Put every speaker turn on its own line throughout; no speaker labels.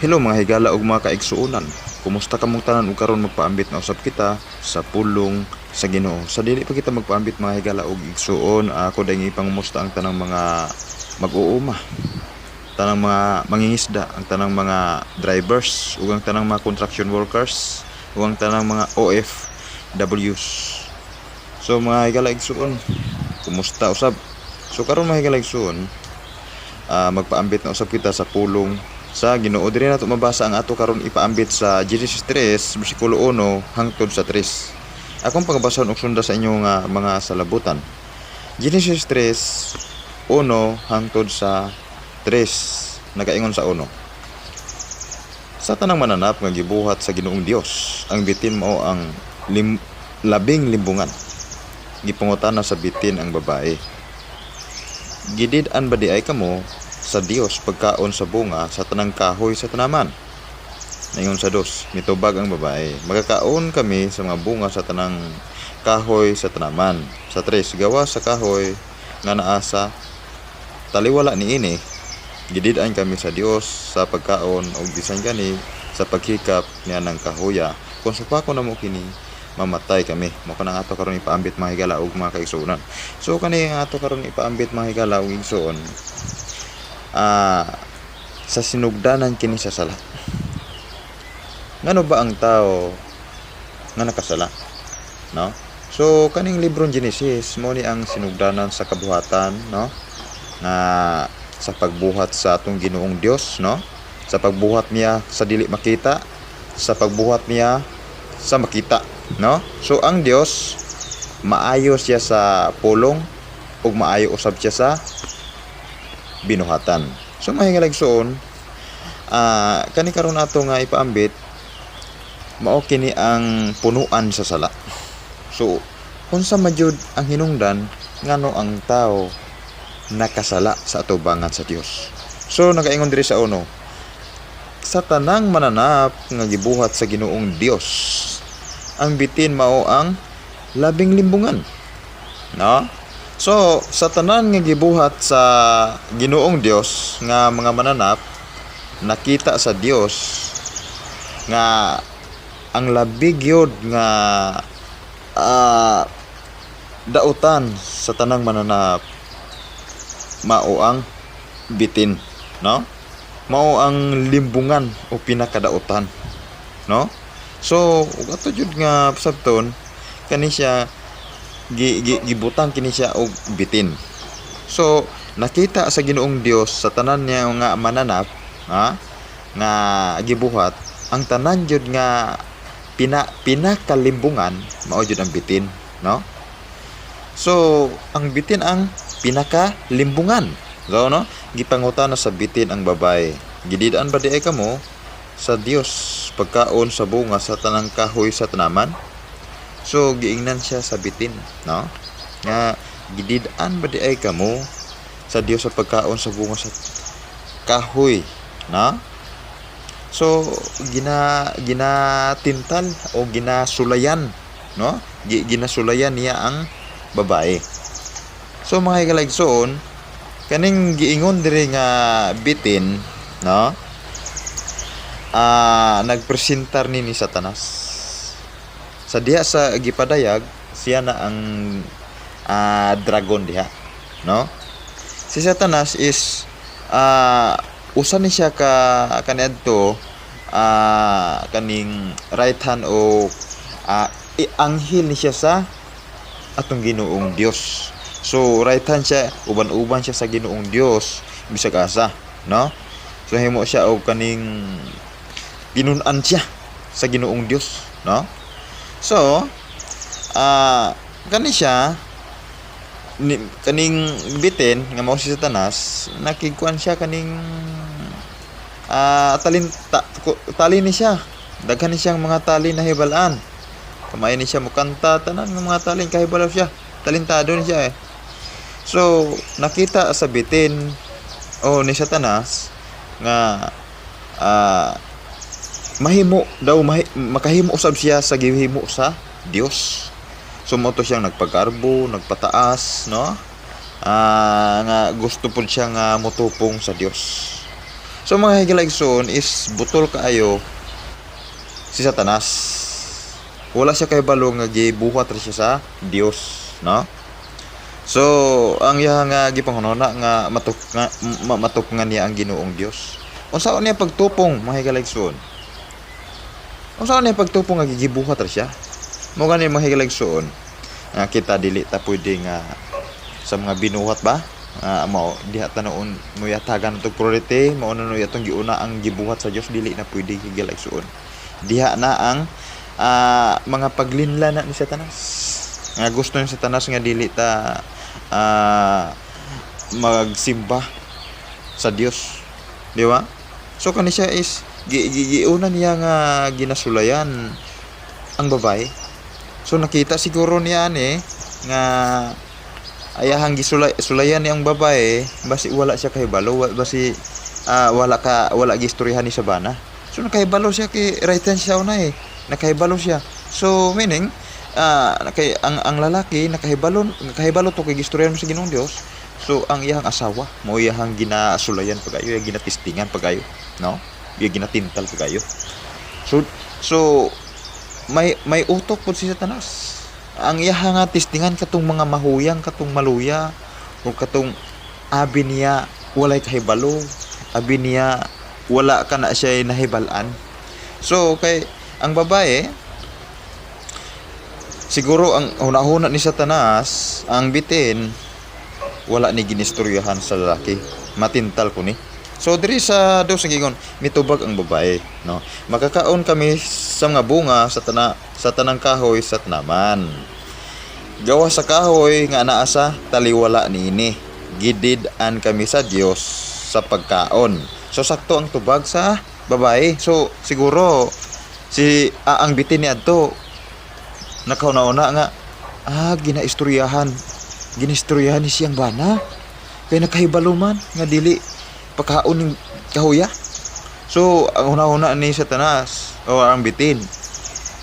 Hello, mga higala ug mga kaigsuonan. Kumusta kamong tanan? Ug karon magpaambit na usab kita sa pulong sa Ginoo. Sa dili pa kita magpaambit, mga higala ug igsuon, ako dayong ipangumusta ang tanang mga mag-uuma, tanang mga mangingisda, ang tanang mga drivers, ug ang tanang mga construction workers, ug ang tanang mga OFWs. So mga higala, igsuon, kumusta usab? So karon, mga higala, igsuon, magpaambit na usab kita sa pulong sa Ginoo. Diri nato mabasa ang ato karon ipaambit sa Genesis 3 bersikulo 1 hangtod sa 3. Akong pagabasahon og sunda sa inyong mga salabutan. Genesis 3 1 hangtod sa 3, nagaingon sa 1. Sa tanang mananap nga gibuhat sa Ginoong Dios, ang bitin mao ang labing limbungan. Gipangutana sa bitin ang babae, "Gidid-an ba diay kamo sa Dios pagkaon sa bunga sa tanang kahoy sa tanaman?" Naingon sa 2, mitubag ang babae, "Magakaon kami sa mga bunga sa tanang kahoy sa tanaman. Sa 3, gawas sa kahoy nga naa sa taliwala niini, gidid-an kami sa Dios sa pagkaon og bisan gani sa paghikap niya ng kahoya, kung supakon namo kini, mamatay kami." Mao kanang ato karon ipaambit, mga higala ug mga kaigsuonan. So kani ang ato karon ipaambit, mga higala ug igsuon, sa sinugdanan kini sa sala. Ngano ba ang tao nga nakasala, no? So kaning librong Genesis mo ni ang sinugdanan sa kabuhatan, no, nga sa pagbuhat sa atong Ginoong Dios, no, sa pagbuhat niya sa dili makita, sa pagbuhat niya sa makita, no? So ang Dios, maayo siya sa pulong ug maayo usab siya sa binuhatan. So mga higala, igsuon, kani karon ato nga ipaambit, mao kini ang punuan sa sala. So unsa man jud ang hinungdan ngano ang tao nakasala sa atubangan sa Dios? So nagaingon diri sa 1, sa tanang mananap nga gibuhat sa Ginoong Dios, ang bitin mao ang labing limbungan, no? So sa tanan nga gibuhat sa Ginoong Dios nga mga mananap, nakita sa Dios nga ang labi gyud nga dautan sa tanang mananap mao ang bitin, no? Mao ang limbungan o pinakadautan, no? So ug ato jud nga sabton, kani siya gi, gi, gibutang kini siya og bitin. So nakita sa Ginoong Dios sa tanan niya nga mananap, ha, nga gibuhat, ang tanan jud nga pinakalimbungan mao jud ang bitin, no? So ang bitin ang pinakalimbungan. So no, gipangutana sa bitin ang babae, "Gidid-an ba diay kamo sa Dios pagkaon sa bunga sa tanang kahoy sa tanaman?" So giingnan siya sa bitin, no, nga gidid-an ba diay kamo sa Dios sa pagkaon sa bunga sa kahoy, no? So ginatintal o ginasulayan, no? Ginasulayan niya ang babae. So mga higala, igsoon, kaning giingon diri nga bitin, no, nagpresentar ni Satanas sa diha sa gipadayag. Siya na ang dragon diha, no? Si Satanas is usa ni siya ka kaniadto kaning right hand o anghel ni siya sa atong Ginoong Dios. So right hand siya, uban-uban siya sa Ginoong Dios bisag asa, no? So himo siya og kaning tinun-an siya sa Ginoong Dios, no? So kani siya ni, kaning bitin nga mao si Satanas, nakigkuan siya kaning talin ta, tali ni siya. Daghan ni siyang mga tali na hibalaan. Kamay ni siya mukanta, tanan nga mga talin kahibalo siya. Talentado ni siya eh. So nakita sa bitin o ni Satanas nga mahimo daw makahimo usab siya sa gihimo sa Dios. So mao to siyang nagpagkarbo, nagpataas, no? Nga gusto pud siya nga motupong sa Dios. So mga higala, igsoon, is butol kaayo si Satanas. Wala siya kahibalo nga gibuhat ra siya sa Dios, no? So, ang iya nga gipanghunahuna nga matuk nga matupungan niya ang Ginoong Dios. Unsaon niya pagtupong, mga higala, igsoon? Unsaon niya pagtupong nga gigibuhat ra siya? Mao gani, mga higala, igsoon, nga kita dili ta pwede nga sa mga binuhat ba? Mao diha ta noon mo yatagan og priority, mao na no atong giuna ang gibuhat sa Dios, dili na pwede, higala, igsoon. Diha na ang mga paglinla na ni Satanas. Nga gusto ni Satanas nga dili ta magsimba sa Dios. Di ba? So kani siya is giuna niya nga ginasulayan ang babae. So nakita siguro niya ani nga ayahang gisulay sulayan ni ang babae, basi wala siya kahibalo, basi wala gistoryahan ni sa bana. So nakahibalo siya kay right hand siya una eh. Nakahibalo siya. So meaning kay ang lalaki nakahibalo, nakahibalo to kay gistoryahan mo sa Ginoong Dios. So ang iyang asawa mo iyang ginasulayan pagayo, iyang ginatistingan pagayo, no? Iyang ginatintal pagayo. So may utok pud si Satanas. Ang iya nga tistingan katong mga mahuyang, katong maluya o katong abi niya walay kahibalo, abi niya wala ka na siya nahibal-an. So kay ang babae siguro ang hunahuna ni Satanas, ang bitin wala ni ginistoryahan sa lalaki. Matintal ko ni. So diri sa dos giingon, mitubag ang babae, no? "Makakaon kami sa mga bunga sa tanang kahoy sa tanaman. Gawa sa kahoy nga naa sa taliwala niini, gidid-an kami sa Dios sa pagkaon." So sakto ang tubag sa babae. So siguro si ang bitin ni adto nakauna-una nga ginaistoryahan ni siyang bana kay nakahibalo man nga dili pakaon ning kahuya. So ang una-una ni Satanas o ang bitin,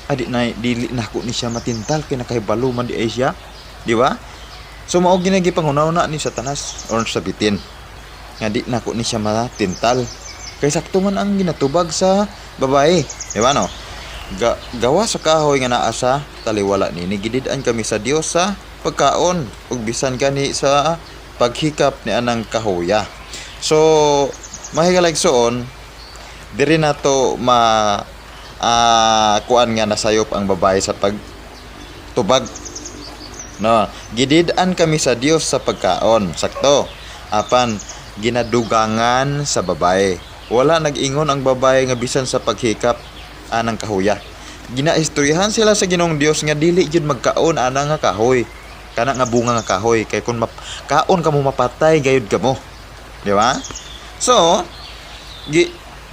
adi na dili nako ni siya matintal kay nakahibalo man di ay siya, di ba? So mao ginagi panghuna-una ni Satanas or sa bitin nga di nako ni siya matintal kay sakto man ang ginatubag sa babae, di ba, no? Gawa sa kahoy nga naa sa taliwala nini, gidid-an kami sa Dios sa pagkaon ug bisan gani sa paghikap ni anang kahoya. So mga higala, igsoon, diri nato ma kuan nga nasayop ang babae sa pagtubag, no? "Gidid-an kami sa Dios sa pagkaon," sakto, apan ginadugangan sa babae. Wala nag-ingon ang babae nga bisan sa paghikap anang kahuya. Ginaistoryahan sila sa Ginoong Dios nga dili jud magkaon ana nga kahoy, kana nga bunga nga kahoy, kay kung kaon kamo mapatay gayud kamo, di ba? So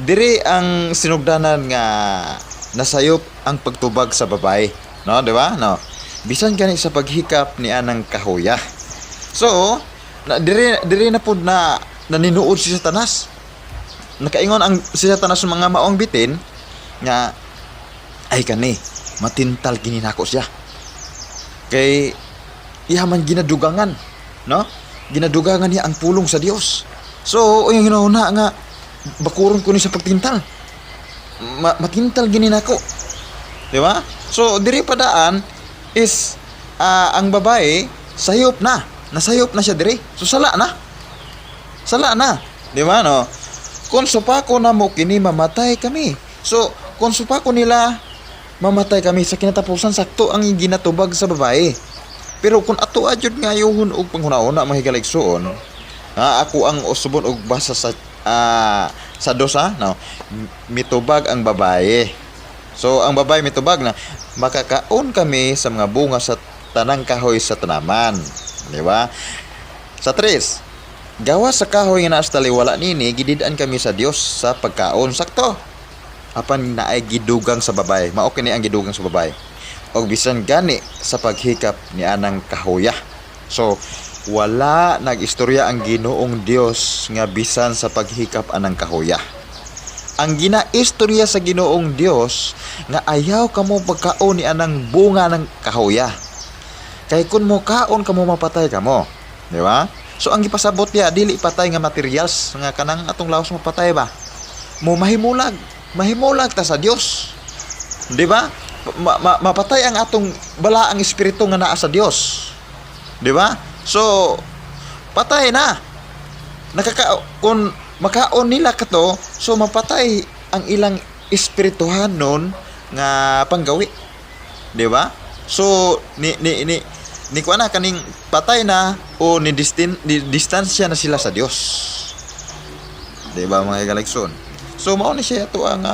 diri ang sinugdanan nga nasayop ang pagtubag sa babae, no? Di ba, no? "Bisan gani sa paghikap ni anang kahoya." So na, diri na pud na naninuod si Satanas. Nakaingon ang si Satanas sa mga maong bitin nga ay kani matintal kini nako siya kay iya man ginadugangan, no? Ginadugangan niya ang pulong sa Dios. So yung hinahuna nga bakuron ko ni sa pagtintal, matintal gini nako, di ba? So diri padaan is ang babae sayop na, nasayop na siya diri. So sala na, sala na, di ba, no? "Kung supako na mo kini, mamatay kami." So kung supako nila, mamatay kami sa kinatapusan. Sakto ang ginatubag sa babae. Pero kung ato adyod nga ayuhon og panghuna-una, mga higala, igsoon, ha, ako ang usubon og basa sa dos ha, no? Mitubag ang babae. So ang babae mitubag na "Makakaon kami sa mga bunga sa tanang kahoy sa tanaman." Di ba? Sa tres, "Gawa sa kahoy nga naa sa taliwala nini, gidid-an kami sa Dios sa pagkaon." Sakto. Apan naay gidugang sa babae. Mao kini ang gidugang sa babae. "Og bisan gani sa paghikap ni anang kahoya." So wala nag-istorya ang Ginoong Dios nga bisan sa paghikap anang kahoya. Ang ginaistorya sa Ginoong Dios nga ayaw kamo pagkaon ni anang bunga ng kahoya. Kay kung mo kaon kamo, mapatay kamo. Di ba? So ang gipasabot niya dili patay nga materials nga kanang atong lawas mapatay ba. Mo mahimulag, mahimulag ta sa Dios. Di ba? Mapatay ang atong balaang espiritu nga naa sa Dios. Di ba? So patay na. Kung makaon nila kato, so mapatay ang ilang espirituhanon nga panggawi. Di ba? So ni ni ni ni kuan na kaning patay na o ni distansya na sila sa Dios. Di ba, mga higaligsoon? So mao ni siya ato ang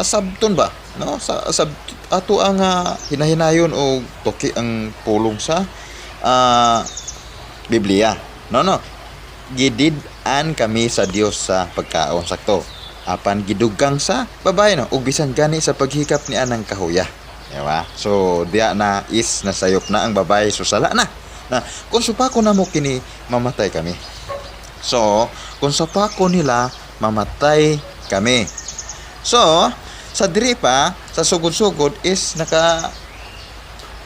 sabton ba, no? Sa sab ato ang hinahinayon o tuki ang pulong sa Biblia. No. Gidid-an kami sa Dios sa pagkaon, sakto. Apan gidugang sa babae, no, ug bisan gani sa paghikap ni anang kahuya. Di ba? So diya na is nasayop na ang babae, so sala na. Na kung supako namo kini, mamatay kami. So, kung supako nila, mamatay kami. So, sa diri pa, sa sugod-sugod is naka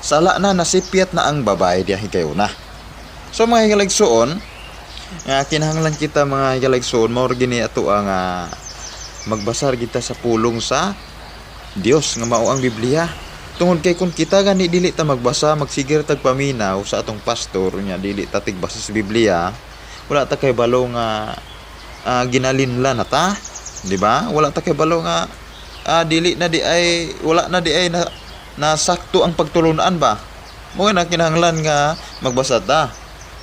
sala na, nasipyat na ang babae diya higayuna. So mga higaligsuon, nga kinahanglan kita, mga higaligsuon, mao ra gini ato ang magbasar kita sa pulong sa Dios nga mao ang Biblia. Tungod kay kung kita gani dili ta magbasa, magsigir tag paminaw sa atong pastor nya dili ta tigbasa sa Biblia, wala ta kay balo nga ginalinla na ta, di ba? Wala ta kay balo nga dili na di ay wala na di ay na nasakto ang pagtulunan ba. Mo na kinahanglan nga magbasa ta.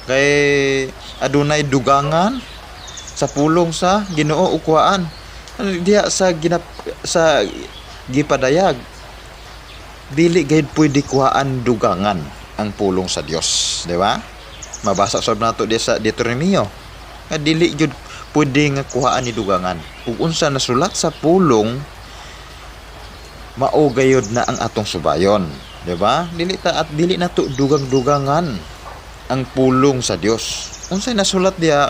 Kay adunay dugangan sa pulong sa Ginoo ukuhaan. Diha sa ginap sa gipadayag, dili gayud pwede kuhaan dugangan ang pulong sa Dios, di ba? Mabasa sab nato di sa Deuteronomio nga dili gyud pwede nga kuhaan ni dugangan. Ug unsa nasulat sa pulong, mao gayud na ang atong subayon, di ba? Dili ta at dili nato dugang-dugangan ang pulong sa Dios. Unsay nasulat diha,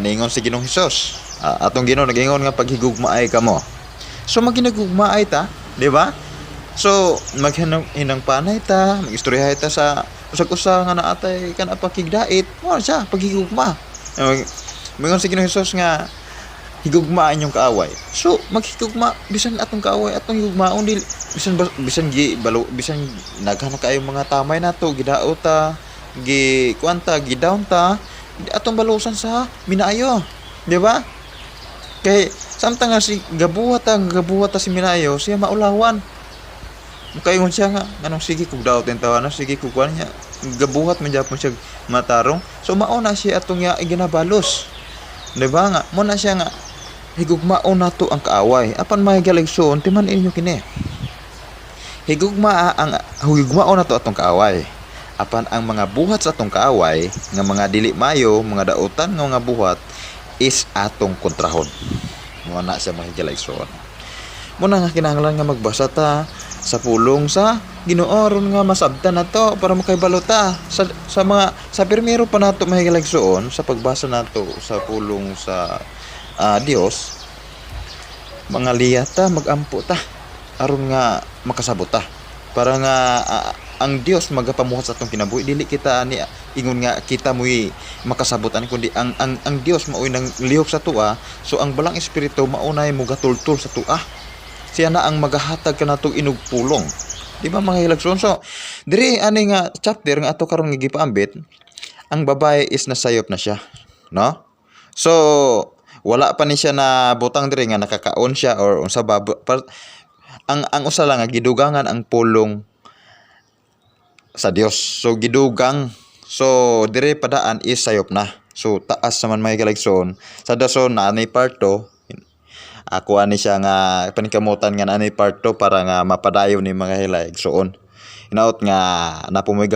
ningon si Ginoong Hesus. Atong Ginoo nagingon nga paghigugmaay kamo. So maginagugmaay ta, di ba? So maghinang hinang panay ta, magistoryahay ta sa usag-usa nga naatay kana pakigdait, mo siya paghigugma. Mingon si Ginoong Hesus nga higugmaan yung kaaway. So maghigugma bisan atong kaaway, atong higugmaon, dili bisan bisan gi balo, bisan naghan na kaayo mga tamay nato, gidaot ta, gi kuan ta, gidown ta, atong balusan sa minaayo. Di ba? Kay samtang nga si gabuhat ta si minayo, siya maulawan. Mukaingon siya nga, nganong sige kog daot yung tawa na, sige kog kuan niya. Gabuhat man japon siya matarong. So mao na siya atong ya ginabalos. Di ba nga? Mo na siya nga higugmaon nato ang kaaway. Apan mga higaligsoon, timan inyo kini. Higugma ang higugmaon nato atong kaaway. Apan ang mga buhat sa atong kaaway nga mga dili mayo, mga dautan nga mga buhat is atong kontrahon. Mo na siya, mga higaligsoon. Muna nga kinahanglan nga magbasa ta sa pulong sa Ginoo aron nga masabtan nato para makahibalo ta sa mga sa pirmero pa nato, mga higaligsoon, sa pagbasa nato sa pulong sa Dios, mga liya ta, magampo ta aron nga makasabot ta para nga ang Dios magapamuhat sa atong kinabuhi. Dili kita ani ingon nga kita mo'y makasabot ani, kundi ang Dios mao'y nang lihok sa tua. So ang balang espiritu mao nay mogatultol sa tua, siya na ang magahatag kanatong inugpulong. Di ba, mga hilagson? So diri ani nga chapter nga ato karon nga gipaambit, ang babae is nasayop na siya, no? So wala pa ni siya na butang diri nga nakakaon siya or unsa ba. Ang usa lang nga gidugangan ang pulong sa Dios. So gidugang, so dire padaan is sayop na. So taas naman, mga higaligson, sa dason na anay part 2. Ako ani siya nga panikamutan nga anay part 2 para nga mapadayon ni mga hilaigsoon. Hinaot nga napumoy.